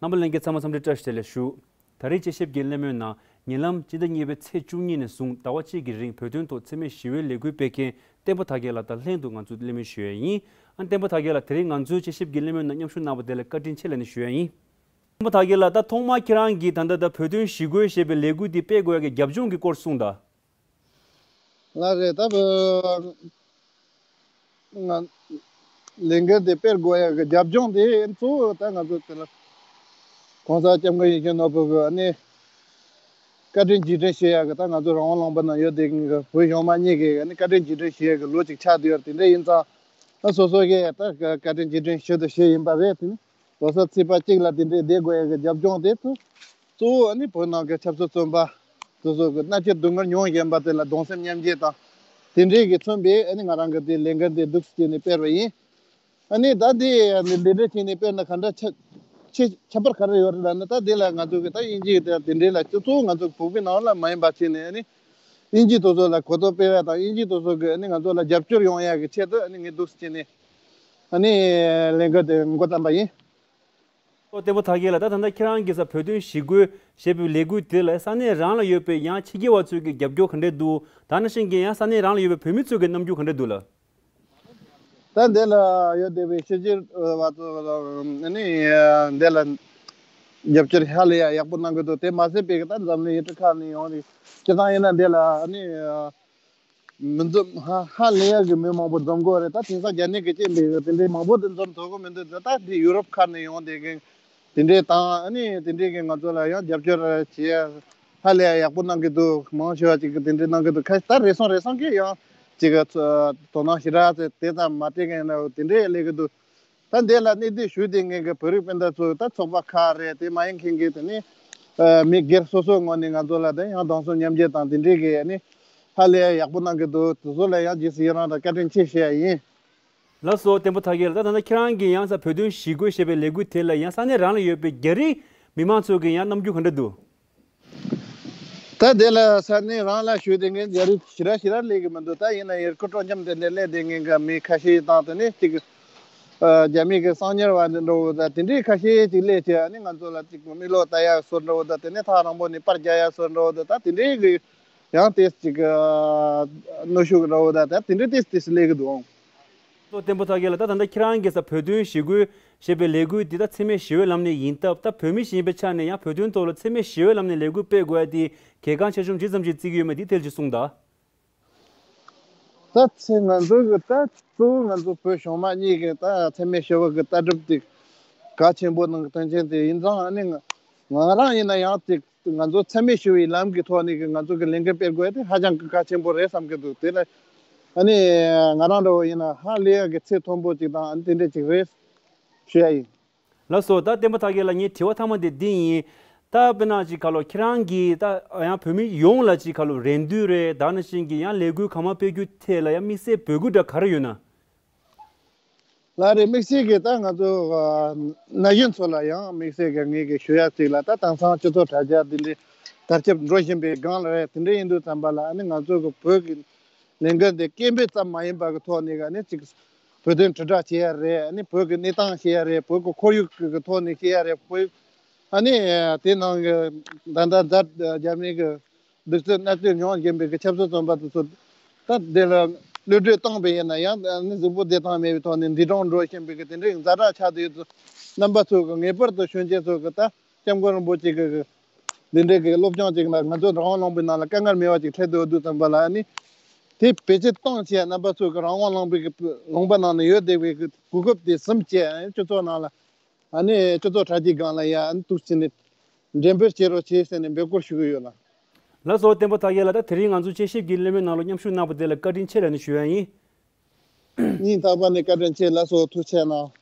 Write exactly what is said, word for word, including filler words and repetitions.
རྣམ་པ་ལྷན་རྒྱས་ཚང་མ་འཚམས་འདྲི་བཀྲ་ཤིས་བདེ་ལེགས་ཞུ། ད་རེས་དཔྱད་ཞིབ་ཀྱི་གླེང་མོལ་ནང་ཉེ་ལམ་སྤྱི་ཟླ་གཉིས་པའི་ཚེས་བཅུ་གཉིས་ནས་བཟུང་ཟླ་བ་གཅིག་གི་རིང་བོད་དོན་ཐོག་འཚེ་མེད་ཞི་བའི་ལས་འགུལ་སྤེལ་མཁན་བསྟན་པ་དར་རྒྱས་ལགས་དང་ལྷན་དུ་ང་ཚོས་གླེང་མོལ་ཞུ་ཡ་ཡིན། ཨ་བསྟན་པ་དར་རྒྱས་ལགས་དེ་རིང་ང་ཚོའི་དཔྱད་ཞིབ་ཀྱི་གླེང་མོལ་ནང་མཉམ་ཞུགས་གནང་བ་དེ་ལ་བཀའ་དྲིན་ཆེ་ལབ་ནས་ཞུ་ཡ་ཡིན། བསྟན་པ་དར་རྒྱས་ལགས། ད་ཐོག་མར་ཁྱེད་རང་གིས་ད་ལྟ་ད་བོད་དོན་ཞི་རྒོལ་ཞེས་པའི་ལས་འགུལ་འདི་སྤེལ་དགོས་ཡ་གི་རྒྱབ་ལྗོངས་ཀྱི་སྐོར་གསུངས་དང་། ལགས་རེད། ད་བོད་ང་ལས་འགུལ་འདི་སྤེལ་དགོས་ཡ་གི་རྒྱབ་ལྗོངས་དེ་གཙོ་བོ་ད་ང་ཚོ་དེ་ལ་༸གོང་ས་༸སྐྱབས་མགོན་ཡིད་བཞིན་ནོར་བུ་གི་ཨ་ནི་བཀའ་དྲིན་རྗེས་དྲན་ཞུ་ཡ་གི་ད་ང་ཚོ་རང་དབང་ལུང་པ་ན་ཡོད་དེ་གི་བོད་གཞུང་མང་གཉིས་ཀྱི་ཨ་ནི་བཀའ་དྲིན་རྗེས་དྲན་ཞུ་ཡ་གི་ལོ་གཅིག་ཆགས་བསྡད་ཡོད་རེད། དེ་འདྲ་ཡིན་ཙང་ད་སོ་སོ་གི་ད་བཀའ་དྲིན་རྗེས་དྲན་ཞུ་དང་ཞུ་ཡིན་པ་རེད། དེ་ནི་ལོ་གསར་ཚེས་པ་གཅིག་ལ་དེ་འདྲའི་བསྡད་དགོས་ཡ་གི་རྒྱབ་ལྗོངས་དེ་ཚོ་གཙོ་བོ་ཨ་ནི་བོད་ནང་གི་ཆབ་སྲིད་བཙོན་པ་དེ་ཚོ་གི་མནར་གཅོད་སྡུག་བསྔལ་མྱོང་བཞིན་པ་དེ་ལ་གདུང་སེམས་མཉམ་སྐྱེད་དང་དེ་འདྲའི་གི་མཚོན་པའི་ཨ་ནི་ང་རང་གི་དེ་ལས་འགུལ་འདི་འདུག་སེ་བྱས་ནས་སྤེལ་བ་ཡིན། ཨ་ནི་ད་འདི་འདི་འདྲའི་བྱས་ནས་སྤེལ་ན་ག་འདྲ་ཆ་ཆེ་ཁྱད་པར་ག་རེ་ཡོད་རེད་ལབ་ན། ད་འདི་ལ་ང་ཚོ་གི་ད་དབྱིན་ཇི་གི་དེ་འདྲའི་ལ་སྤྱི་ཚོགས་ང་ཚོ་བོད་པའི་ནང་ལ་མ་ཡིན་པ་བྱས་ནས་ཨ་ནི་དབྱིན་ཇི་དེ་ཚོ་ལ་གོ་རྟོགས་སྤེལ་བ་དང་དབྱིན་ཇི་དེ་ཚོ་གི་ཨ་ནི་ང་ཚོ་ལ་རྒྱབ་སྐྱོར་ཡོང་ཡ་གི་ཆེད་དུ་ཨ་ནི་ངས་འདུག་སེ་བྱས་ནས་ཨ་ནི་ལས་འགུལ་དེ་འགོ་བརྩམས་པ་ཡིན། ཨོ་བསྟན་པ་དར་རྒྱས་ལགས། ད་ད་ལྟ་ཁྱེད་རང་གིས་ས་བོད་དོན་ཞི་རྒོལ་ཞེས་པའི་ལས་འགུལ་དེ་ལ་ས་གནས་རང་ལ་ཡོད་པའི་ཡང་ཕྱི་རྒྱལ་བ་ཚོས་ཀྱི་རྒྱབ་སྐྱོར་ག་འདྲས་འདུག་ད་ནང་བཞིན་གྱི་ཡང་ས་གནས་རང་ལ་ཡོད་པའི་བོད་མི་ཚོས་ཀྱི་རྣམ་འགྱུར་ག་འདྲས་འདུག་ལགས། ད་འདི་ལ་ཡོད་བསྡད་པའི་ཕྱི་རྒྱལ་བ་ཚོ་ནི་འདི་ལ་རྒྱབ་སྐྱོར་ཧ་ལས་ཡ་ཡག་པོ་གནང་གི་འདུག་དེ་མ་ཟད་པའི་ད་འཛམ་གླིང་ཡུལ་གྲུ་ཁག་ནས་ཡོང་རེད། སྤྱིར་བཏང་ཡིན་ན་འདི་ལ་ནི་མི་འཛོམས་ཧ་ཧ་ལས་ཡ་གི་མི་མང་པོ་འཛོམས་དགོས་རེད། ད་དེང་སང་རྒྱ་ནག་གི་ཅིག་འདི་དེ་འདྲའི་མང་པོ་དེ་འཛོམས་ཐུབ་ཀྱི་མི་འདུག་ད་འདི་ཡུ་རོབ་ཁག་ནས་ཡོང་བསྡད་མཁན་དེ་འདྲའི་དང་ཨ་ནི་དེ་འདྲའི་གི་ང་ཚོ་ལ་ཡང་རྒྱབ་སྐྱོར་བྱེད་ཡ་ཧ་ལས་ཡ་ཡག་པོ་གནང་གི་འདུག་མང་ཆེ་བ་ཅིག་གི་དེ་འདྲའི་གནང་གི་འདུག་ཁ་ད་རེ་ཟུང་རེ་ཟུང་གིས་ཡང་ཅིག་གི་དོ་སྣང་ཞེ་དྲག་དེ་ཙམ་མ་སྤྲད་མཁན་ཡིན་ན་དེ་འདྲའི་སླེབས་ཀྱི་འདུག་ད་འདི་ལ་གནས་སྡོད་ཞུ་བསྡད་མཁན་གྱི་བོད་རིགས་སྤུན་ཟླ་ཚོ་ད་ཚོགས་པ་ཁག་རེད། དེ་མ་ཡིན་མཁན་གྱི་དེ་ནི་ཨ་མི་སྒེར་སོ་སོའི་ངོས་ནས་ང་ཚོ་ལ་དེ་ཡང་གདུང་སེམས་མཉམ་སྐྱེད་དང་དེ་འདྲའི་གི་ནི་ཧ་ལས་ཡག་པོ་གནང་གི་འདུག་དེ་ཚོ་ལ་ཡང་རྗེས་སུ་ཡི་རང་དང་བཀའ་དྲིན་ཆེ་ཞུ་ཡ་ཡིན། ལགས་སོ། བསྟན་པ་དར་རྒྱས་ལགས། ད་ད་ལྟ་ཁྱེད་རང་གིས་ཡང་ས་བོད་དོན་ཞི་རྒོལ་ཞེས་པའི་ལས་འགུལ་དེ་ལ་ཡང་ས་གནས་རང་ལ་ཡོད་པའི་རྒྱ་རིགས་མི་མང་ཚོ་གི་ཡང་རྣམ་འགྱུར་ག་འདྲ་འདུག་ད་དེ་ལ་ས་གནས་རང་ལ་ཞུ་བསྡད་མཁན་རྒྱ་རིགས་ཞེ་དྲག་ཞེ་དྲག་སླེབས་ཀྱི་མི་འདུག་ད་ཡིན་ན་ཡུལ་སྐོར་སྤྲོ་འཆམ་དེ་འདྲ་སླེབས་བསྡད་མཁན་གྱི་མི་ཁ་ཤས་དང་དེ་ནས་ཅིག་ཨ་རྒྱ་མི་གི་གསང་ཉུལ་བ་འདྲ་བོ་དང་དེ་འདྲའི་ཁ་ཤས་ཅིག་སླེབས་བྱས་ཨ་ནི་ང་ཚོ་ལ་ཅིག་མིག་ལོག་ལྟ་ཡ་བཟོ་འདྲ་བོ་དང་དེ་ནས་ཐག་རིང་པོ་ནས་པར་རྒྱག་ཡ་བཟོ་འདྲ་བོ་དང་ད་དེ་འདྲའི་གི་ཡང་ཏོག་ཙམ་ཅིག་གནོན་ཤུགས་འདྲ་བོ་དང་ད་དེ་འདྲའི་ཏོག་ཙམ་ཏོག་ཙམ་སླེབས་ཀྱི་འདུག་ལགས་སོ། བསྟན་པ་དར་རྒྱས་ལགས། ད་ད་ལྟ་ཁྱེད་རང་གིས་ས་བོད་དོན་ཞི་རྒོལ་ཞེས་པའི་ལས་འགུལ་འདི་ད་འཚེ་མེད་ཞི་བའི་ལམ་ནས་ཡིན་སྟབས་ད་བོད་མི་ཞིག་ཡིན་པའི་ཆ་ནས་ཡང་བོད་དོན་ཐོག་ལ་འཚེ་མེད་ཞི་བའི་ལམ་ནས་ལས་འགུལ་སྤེལ་དགོས་ཡ་དེ་གལ་འགངས་ཆེ་ཤོས་ཇི་ཙམ་ཞིག་བརྩི་གི་ཡོད་མེད་འདི་ཐད་ལ་ཅིག་གསུངས་དང་། ད་ཚེ་ང་ཚོ་གི་ད་གཙོ་བོ་ང་ཚོ་བོད་གཞུང་མང་གཉིས་ཀྱི་ད་འཚེ་མེད་ཞི་བ་གི་ལྟ་གྲུབ་དེ་གལ་ཆེན་པོ་གནང་གི་དོན་ཆེན་དེ་ཡིན་ཙང་ཨ་ནི་ང་ང་རང་ཡིན་ན་ཡང་དེ་ང་ཚོ་འཚེ་མེད་ཞི་བའི་ལམ་གྱི་ཐོག་ནས་ཀྱི་ང་ཚོ་གི་ལས་འགུལ་སྤེལ་དགོས་དེ་ཧ་ཅང་གི་གལ་ཆེན་པོ་རེད་བསམ་གྱི་འདུག་དེ་ལ་ཨ་ནི་ང་རང་འདྲ་བོ་ཡིན་ན་ཧ་ལས་ཡ་གི་ཚད་མཐོན་པོ་ཅིག་དང་ཨ་ནི་དེ་འདྲ་ཅིག་རེད་ཞུ་ཡ་ཡིན། ལགས་སོ། ད་བསྟན་པ་དར་རྒྱས་ལགས། ངའི་དྲི་བ་མཐའ་མ་དེ་འདི་ཡིན། ད་དཔེར་ན་ཅིག་ཁ་ལོ་ཁྱེད་རང་གིས་ད་ཡང་བོད་མི་ཡོངས་ལ་ཅིག་ཁ་ལོ་རེ་འདུན་རེད། ད་ནང་བཞིན་གྱི་ཡང་ལས་འགུལ་གང་མང་སྤེལ་རྒྱུ་ཐད་ལ་ཡང་དམིགས་བསལ་འབོད་སྐུལ་འདྲ་ག་རེ་ཡོད་ན། ལགས་རེད། དམིགས་བསལ་གྱི་ད་ང་ཚོ་ན་གཞོན་ཚོ་ལ་ཡང་དམིགས་བསལ་གྱི་ངེད་ཀྱི་ཞུ་ཡ་ཅིག་ལ་ད་དེང་སང་སྤྱི་ཚོགས་དྲ་རྒྱ་འདི་འདྲའི་དར་ཁྱབ་འགྲོ་བཞིན་པའི་སྒང་ལ་རེད། དེ་འདྲ་ཡིན་དུས་ཙམ་པ་ལ་ཨ་ནི་ང་ཚོ་གི་བོད་ཀྱི་ལས་འགུལ་འདི་སྐད་འབོད་ཙམ་མ་ཡིན་པ་གི་ཐོག་ནས་ཨ་ནི་ཅིག་བོད་དོན་དྲིལ་བསྒྲགས་བྱེད་ཡ་རེད། ཨ་ནི་བོད་ཀྱི་གནས་སྟངས་བཤད་ཡ་རེད། བོད་ཀྱི་ཁོར་ཡུག་གི་ཐོག་ནས་བཤད་ཡ་རེད། བོད་ཨ་ནི་དེ་ནང་གི་ད་ལྟ་འཛམ་རྒྱ་མི་གི་གདུག་རྩུབ་མནར་གཅོད་མྱོང་བཞིན་པའི་གི་ཆབ་སྲིད་བཙོན་པ་དེ་ཚོ་ད་དེ་ལ་གློད་གྲོལ་བཏང་པ་ཡིན་ན་ཡང་ཨ་ནི་གཟུགས་པོ་བདེ་ཐང་མེད་པའི་ཐོག་ནས་འདས་གྲོངས་འགྲོ་བཞིན་པའི་གི་དེ་འདྲའི་ཛ་དྲག་ཆགས་བསྡད་ཡོད་ཚུལ་རྣམ་པ་ཚོ་གི་ངེས་པར་དུ་གཞོན་སྐྱེས་ཚོ་གི་ད་སྐྱབས་མགོན་རིན་པོ་ཆེ་གི་གི་འདི་འདྲའི་གི་སློབ་སྦྱོང་ཅིག་ལ་ང་ཚོ་རང་དབང་ལུང་པའི་ནང་ལ་དཀའ་ངལ་མེད་པ་ཅིག་འཕྲད་འདུག་དུས་ཙམ་པ་ལ་ཨ་ནི་དེ་བེད་སྤྱོད་གཏོང་བྱས་རྣམ་པ་ཚོ་གི་རང་དབང་ལུང་པའི་གི་ལུང་པ་ནང་ནས་ཡོད་བསྡད་པའི་གི་གོ་སྐབས་དེ་ཟིན་བྱས་སྤྱི་ཚོགས་ནང་ལ་ཨ་ནི་སྤྱི་ཚོགས་དྲ་རྒྱའི་སྒང་ལ་ཡ་ཨ་ནི་འདུག་སེ་ནས་འགྲེམས་སྤེལ་བྱེད་རོགས་བྱེད་ཟེར་ནས་འབོད་སྐུལ་ཞུ་གི་ཡོད་ལ། ལགས་སོ། བསྟན་པ་དར་རྒྱས་ལགས། ད་དེ་རིང་ང་ཚོ་དཔྱད་ཞིབ་ཀྱི་གླེང་མོལ་ནང་ལ་མཉམ་ཞུགས་གནང་བ་དེ་ལ་བཀའ་དྲིན་ཆེ་ལབ་ནས་ཞུ་ཡ་ཡིན། སྙིང་ཐག་པ་ནས་བཀའ་དྲིན་ཆེ། ལགས་སོ། ཐུགས་རྗེ་གནང་།